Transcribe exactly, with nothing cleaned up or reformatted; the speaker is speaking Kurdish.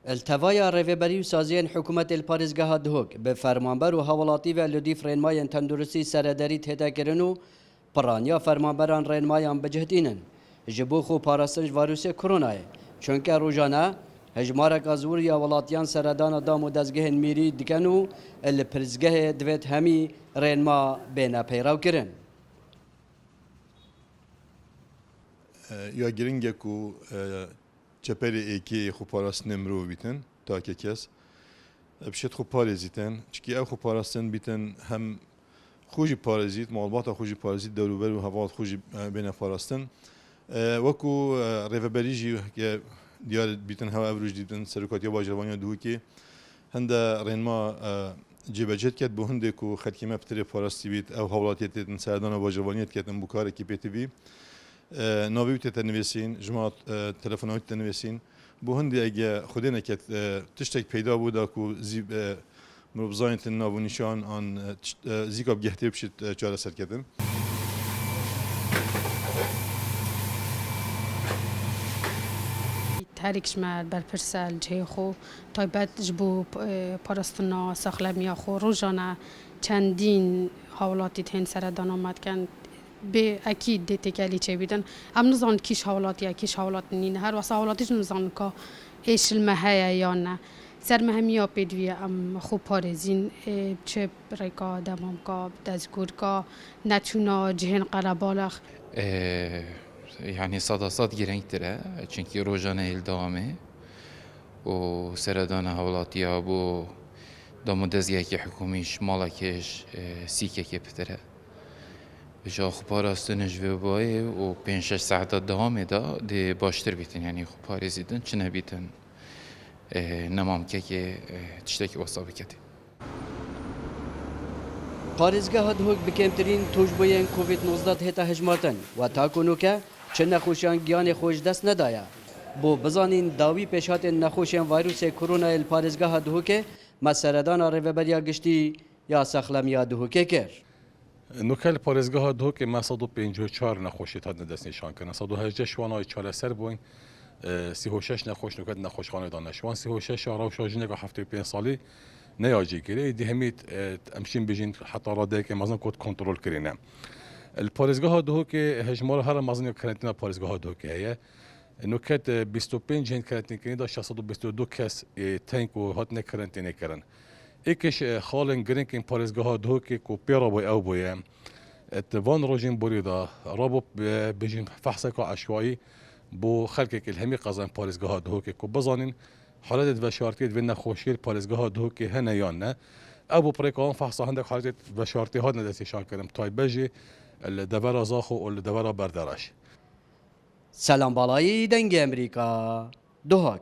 Li tevaya rêveberî û saziyên hikûmetê li parêzgeha Duhok bi fermanber û hawlatî ve li dîf rênmayên tenduristî serederî tête kirin û piraniya fermanberan rênmayan bicihdînin ji bo xwe parastin ji varûsê koronayê. Çunke rojane hejmareka zor ya welatiyan seredana dam û dezgehên mîrî dikin û li pirsgehê divêt hemî rênma bêne peyrewkirin. E, ya giring e ku, e, çeperê êkê yê xweparastinê mirov bîtin, take kes. E, bi şêt xwe parêzîtin. Çikî ew xweparastin bîtin hem xwe jî parêzît, malbata xwe jî parêzît, dewrûber û heval xwe jî, e, bêne parastin. E, wekû, e, rêveberî jî weke diyar bîtin, hewa ev roj dîtin, serokatiya bajarvaniya Duhokê hinde rênma, e, cêbecê diket, bo hindê ku xelkê me pitirê parastî bît, ew hawlatiyê têtin, serdana bajarvaniyê diketin, bo karekî pêtivî. E, navê wî tête nivîsîn, jimara, e, telefona wî tête nivîsîn. Bo hindê ege Xwedê neket, e, tiştek peyda bû da ku zî, e, mirov bizanîtin nav û nîşan an, e, tişt, e, zîka bi gehtê bişit, e, çareserketin. Herek ji me berpirs e li cihê xwe, taybet ji bo, e, parastina saxlemiya xwe rojane çendîn hawlatî tên seredana me dikin. Bê ekîd dê têkelî çêbîtin. Em nizanin kîş hawlatî ye, kîş hawlatî nîne. Her wesa hawlatî jî nizanin ka êş li me heye yan ne. Ser me hemiya pêdivî ye em xwe parêzîn, ê, çi bi rêka demamka, bi dezgorka, neçûna cihên qerebalex. Ee, yanî seda sed girîngtir e, çunkî rojane yê li dewam e û seredana hawlatiya bo dam û dezgehekî hikûmî ji malekê ji, e, sîkekê pitir e. Ji xwe parastin ji vê bayê û pênc şeş saeta dewamê de dê baştir bîtin, yanî xwe parêzîtin, çi nebîtin, e, nemamkekê, e, tiştekî wesa biketê. Parêzgeha Duhok bi kêmtirîn tûşbûyên Covid nozdeh hête hejmartin. Weta ku nûke çi nexweşiyan giyanê xwe ji dest nedaye. Bo bizanîn dawî pêşhatên nexweşên vayrûsê koronayê li parêzgeha Duhokê me seredana Rêveberiya Giştî ya Saxlemiya Duhokê kir. Nûke li parêzgeha Duhokê me sed û pêncî û çar nexweşiyê hatine destnîşankirin. Sed û hejdeh ji wan ay çareser bûn, e, sî û şeş nexweş nûke di nexweşxanê de ne. Ji wan sî û şeş a rewşa jineka heftê û pênc salî neya cîgirê, êdî hemî, e, em şîn bijîn heta radeyeke mezin ku kontrol kirîne. Li parêzgeha Duhokê hejmara here mezin ya karantîna parêzgeha Duhokê heye. Nûke, e, bîst û pênc hên karantînkirinê de şeş sed û bîst û du kes, e, tên ku hatine karantînekirin. Êkî ji, e, xalên girîng ên parêzgeha Duhokê ku pê re bû ew bûye. E, di van rojên borî de rabû, e, bijîn fehseka eşwayî bo xelkekî li hemî qezayên parêzgeha Duhokê ku bizanîn haletê veşartiyê di vê nexweşiyê li parêzgeha Duhokê hene yan ne. Ew bû bi rêka wan fehsa hindek haletê veşartiyê hatine destnîşankirin, bi taybet jî li devera Zaxo û li devera Berdereş. Selam Balayî, Dengê Emerîka, Duhok.